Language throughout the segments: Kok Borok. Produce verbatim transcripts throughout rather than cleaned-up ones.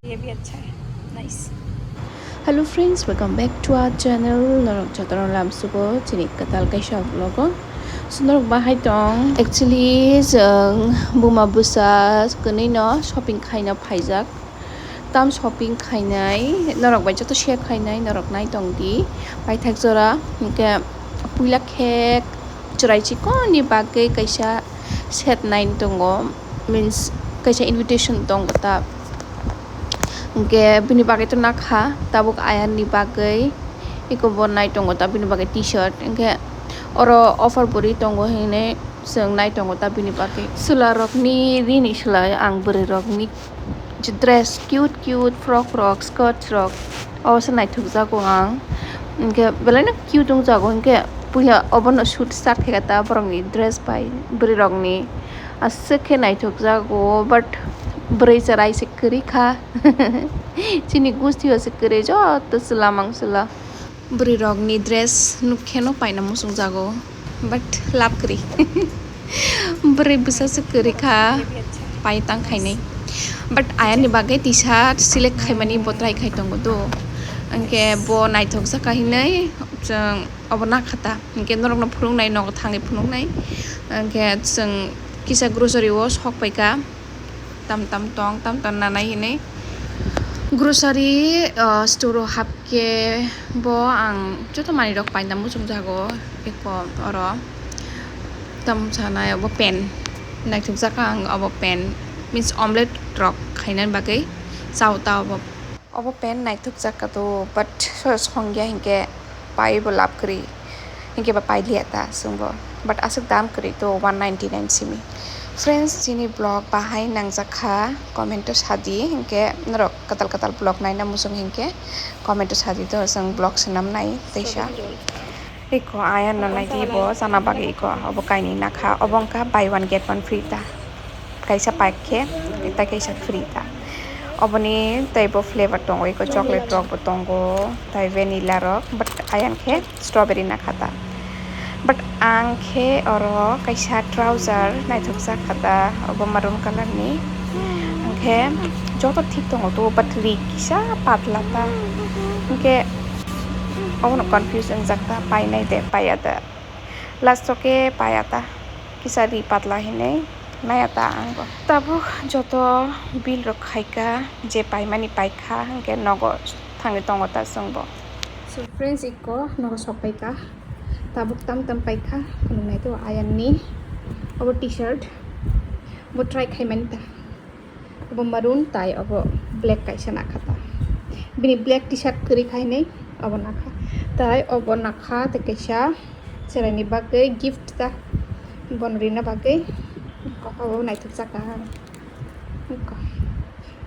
ये भी अच्छा है, nice। Hello friends, welcome back to our channel. Norok jotono lamsugo chini kwtal kaisa vlog o. So norok bahai tong? Actually jwng buma bwsa kwnwi no shopping khaina phaijak. Tam shopping khainai, norok bai joto share khainai, norok nai tong di. Paithak jora hinkhe puila khe chwrai chikon ni bagwi kaisa set nai tongo, means kaisa invitation tongo ta. Hinkhe bini bagwi to nakha tabuk Ayan ni bagwi, eko bo nai tongo ta bini bagwi t-shirt, hinkhe oro offer bo ri tongo hinwi chwng nai tongo ta bini bagwi. Chwla rokni rini chwla ang bwrwi rokni dress cute cute frock rok, skirt rok, obo se naithok jago ang. Hinkhe belai no cute wng jago, hinkhe puila obono suit start khaikha ta borokni dress bai bwrwi rokni. Aswk khe naithok jago, but bwrwi chwrai se kwrwi kha. Chini gusti o se kwrwi joto chwla mang chwla. Bwrwi rokni dress nuk khe no paina muchung jago, but lab kwrwi. Bwrwi bwsa se kwrwi kha, pai tang khainai. But Ayan ni bagwi t-shirt select khaimani bo try khai tongo do. Hinkhe bo naithok jaka hinwi chwng obo nakha ta. Hinkhe norokno phunuknai, nogo thangwi phunuknai. Hinkhe chwng kisa grocery o sok paikha. Tam tam tong, tam tam nanai hinwi. Grocery, uh, store o hapkhe bo ang joto manwi rok paina muchung jago. Eko oro tam sanai obo pen. Naithok jaka ang obo pen. Means omelette rok khaina bagwi chao ta obo. Obo pen naithok jaka to, but so songya hinkhe pai bo lab kwrwi, hinkhe ba pai liya ta chwngbo, but aswk dam kwrwi to one ninety nine simi. Friends, chini vlog bahai nangjak kha, comment o sadi, hinkhe norok kwtal kwtal vlog naina muchung hinkhe comment o sadi, to chwng vlog swnam nai teisa. Eko Ayan no nai di bo chana bagwi eko obo kainwi nakha, obo wngkha buy one get one free ta. Kaisa pack khe, tei kaisa free ta. Oboni tei bo flavor tongo, eko chocolate rok bo tongo, tei vanilla rok, but Ayan khe strawberry nakha ta. But ang khe oro kaisa trouser naithok jak kha ta, obo maroon colour ni. Ang khe joto thik tongo to, but ri kisa patla ta. Hinkhe obono confuse wngjak ta, painai de paiya de. Last o khe paiya ta, kisa ri patla hinwi. Naya ta ang bo. Tabuk joto bill rok khaika, je paimani paikha, hwnkhe nogo thangwi tongo ta chwng bo. So friends, ikko nogo sok paika. Tabuk tam tam paikha, phunuknai to Ayan ni. Obo t-shirt. Bo try khaimani ta. Obo maroon tai obo black kaisa nakha ta. Bini black t-shirt kwrwi khainwi obo nakha. Tai obo nakha tei kaisa. Chwraini bagwi gift ta, bono rina bagwi. Abo naithok jak kaham.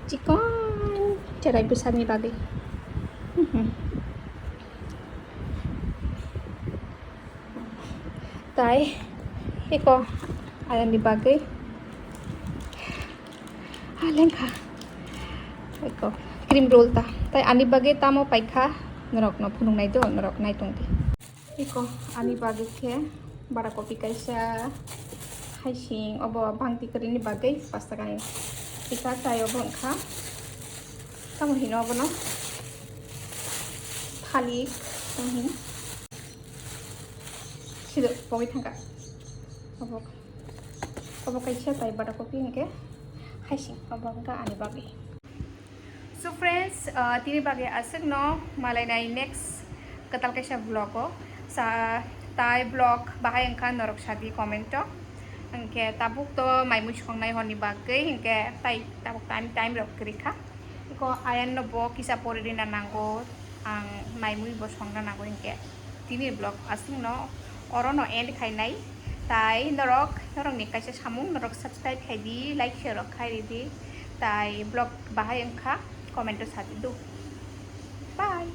Chikon chwrai bwsani bagwi. Tai eko Ayan ni bagwi. Ah, lengkha. Eko cream roll ta. Tai ani bagwi tamo paikha, norokno phunuknai do, norok nai tongdi. Eko ani bagwi khe bara kopi kaisa, haising obo bangti kwrwini bagwi pash takani. Eka tai obo wngkha. Tamo hino obono? Thalik, tamo hino? Sido pogwi thangkha. Obo. Obo kaisa tai bata kopi hwnkhe haising, obo wngkha ani bagwi. So friends, uh, tini bagwi aswkno malainai next kwtal kaisa vlog o. Sa tai vlog bahai wngkha norok sadi comment o. Hwnkhe tabuk to mai mui songnai horni bagwi hwnkhe tai tabuk to ani time rok kwrwi kha. Eko Ayan no bo kisa pori rina nango, ang mai mui bo songna nango hwnkhe. Tini vlog aswkno orono end khainai. Tai norok, norokni kaisa samung norok subscribe khai di, like share rok khai ridi. Tai vlog bahai wngkha, comment o sadi do. Bye.